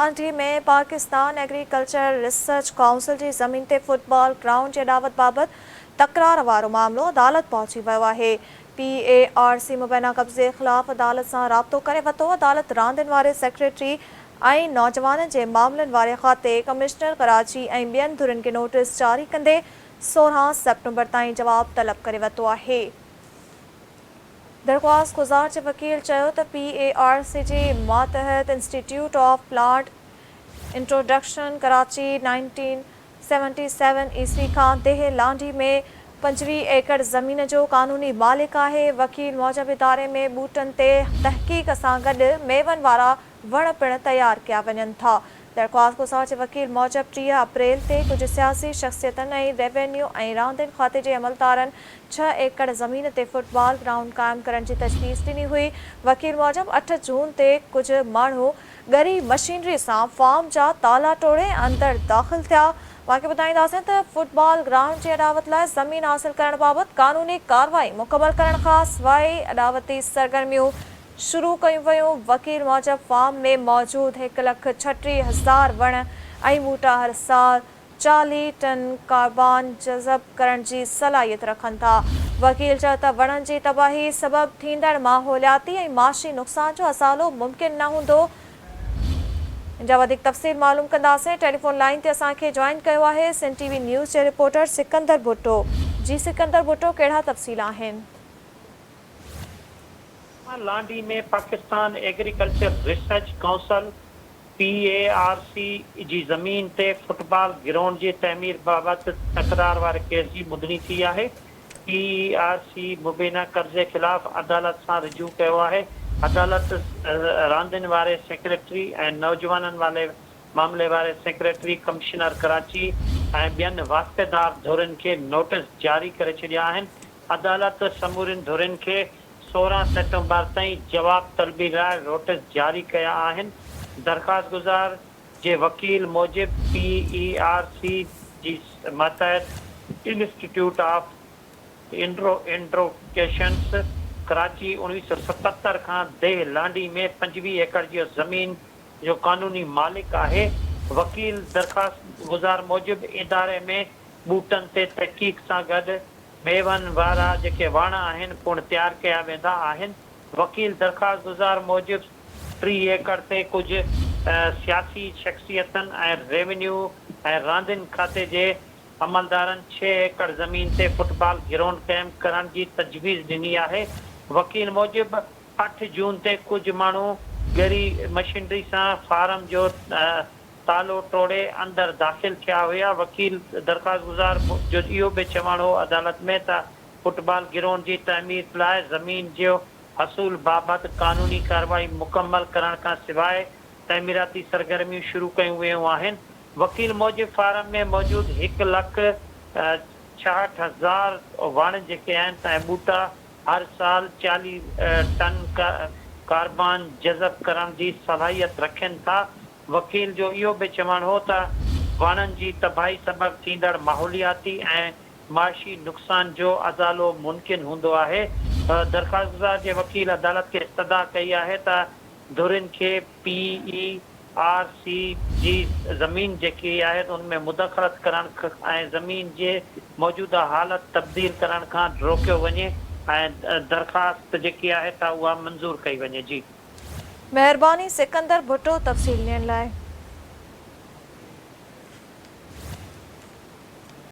Landhi ۾ Pakistan agriculture research council جي زمين تي فٽبال گرائونڊ جي اڏاوت بابت تڪرار وارو معاملو عدالت پهچي ويو آهي. پي اي آر سي مبينا قبضي خلاف عدالت سان رابطو ڪري ورتو. عدالت راندين واري سيڪريٽري ۽ نوجوانن جي معاملن واري کاتي، ڪمشنر ڪراچي ۽ ٻين ڌرين کي نوٽيس جاري ڪندي 16 سيپٽمبر تائين جواب طلب ڪري ورتو آهي. درخواستگذار جي وڪيل چيو ته پي اي آر سي جي ماتحت institute of plant introduction Karachi nineteen seventy seven عيسوي کان ديهه لانڍي ۾ 25 ايڪڙ زمين جو قانوني مالڪ آهي. وڪيل موجب اداري ۾ ٻوٽن تي تحقيق سان گڏ ميون وارا وڻ پڻ تيار ڪيا وڃن ٿا. درخواستگذار جي وڪيل موجب 30 اپريل تي ڪجهه سياسي شخصيتن ۽ ريونيو ۽ راندين کاتي جي عملدارن ڇهه ايڪڙ زمين تي فٽبال گرائونڊ قائم ڪرڻ جي تجويز ڏني هئي. وڪيل موجب اٺ جون تي ڪجهه ماڻهو ڳري مشينري سان فارم جا تالا ٽوڙي اندر داخل ٿيا. اوهان کي ٻڌائينداسين ته فٽبال گرائونڊ جي اڏاوت لاء زمين حاصل ڪرڻ بابت قانوني ڪارروائي مڪمل ڪرڻ کانسواء اڏاوتي سرگرميون شروع ڪيون ويون، وڪيل موجب فارم ۾ موجود هڪ لک 36 هزار وڻ ۽ ٻوٽا هر سال 40 ٽن ڪاربان جذب ڪرڻ جي صلاحيت رکن ٿا. وڪيل چيو ته وڻن جي تباهي سبب ٿيندڙ ماحولياتي ۽ معاشي نقصان جو ازالو ممڪن نه هوندو. ان جا وڌيڪ تفصيل معلوم ڪنداسين، ٽيليفون لائين تي اسان کي جوائن ڪيو آهي سنڌ ٽي وي نيوز جي رپورٽر سڪندر ڀٽو. جي سڪندر ڀٽو ڪهڙا تفصيل آهن؟ Landhi ۾ Pakistan agriculture research council, P A R C, جي زمين تي فٽبال گرائونڊ جي تعمير بابت تڪرار واري ڪيس جي ٻڌڻي ٿي آهي. پي اي آر سي مبينا قبضي خلاف عدالت سان رجوع ڪيو آهي. عدالت راندين واري سيڪريٽري ۽ نوجوانن واري معاملي واري سيڪريٽري، ڪمشنر ڪراچي ۽ ٻين واسطيدار ڌرين کي نوٽيس جاري ڪري ڇڏيا آهن. عدالت سمورين ڌرين کي 16 سيپٽمبر تائين جواب طلبي لاء نوٽيس جاري ڪيا آهن. درخواستگذار جي وڪيل موجب پي اي آر سي جي ماتحت انسٽيٽيوٽ آف انٽروڪيشنز ڪراچي 1977 کان ديهه لانڍي ۾ 25 ايڪڙ جي زمين جو قانوني مالڪ آهي. وڪيل درخواستگذار موجب اداري ۾ ٻوٽن تي تحقيق سان گڏ ميون وارا جيڪي وڻ آهن پڻ تيار ڪيا ويندا آهن. وڪيل درخواستگذار موجب 30 ايڪڙ تي ڪجهه سياسي شخصيتن ۽ ريونيو ۽ راندين کاتي جي عملدارن ڇهه ايڪڙ زمين تي فٽبال گرائونڊ قائم ڪرڻ جي تجويز ڏني آهي. وڪيل موجب اٺ جون تي ڪجهه ماڻهو ڳري مشينري سان فارم جو تالو ٽوڙي اندر داخل ٿيا هيا، وڪيل درخواستگذار جو اهو به چوڻ هو عدالت ۾ ته فٽبال گرائونڊ جي تعمير لاء زمين جو حصول بابت قانوني ڪارروائي مڪمل ڪرڻ کان سواء تعميراتي سرگرميون شروع ڪيون ويون آهن، وڪيل موجب فارم ۾ موجود هڪ لک 66 هزار وڻ جيڪي آهن ۽ ٻوٽا هر سال 40 ٽن ڪاربان جذب ڪرڻ جي صلاحيت رکين ٿا. وڪيل جو اهو به چوڻ هو ته وڻن جي تباهي سبب ٿيندڙ ماحولياتي ۽ معاشي نقصان جو ازالو ممڪن هوندو آهي. درخواستگذار جي وڪيل عدالت کي استدعا ڪئي آهي ته ڌرين کي پي اي آر سي جي زمين جيڪي آهي ان ۾ مداخلت ڪرڻ ۽ زمين جي موجوده حالت تبديل ڪرڻ کان روڪيو وڃي ۽ درخواست جيڪي آهي ته اها منظور ڪئي وڃي. جي. مهرباني سڪندر ڀٽو تفصيل ڏيڻ لاء.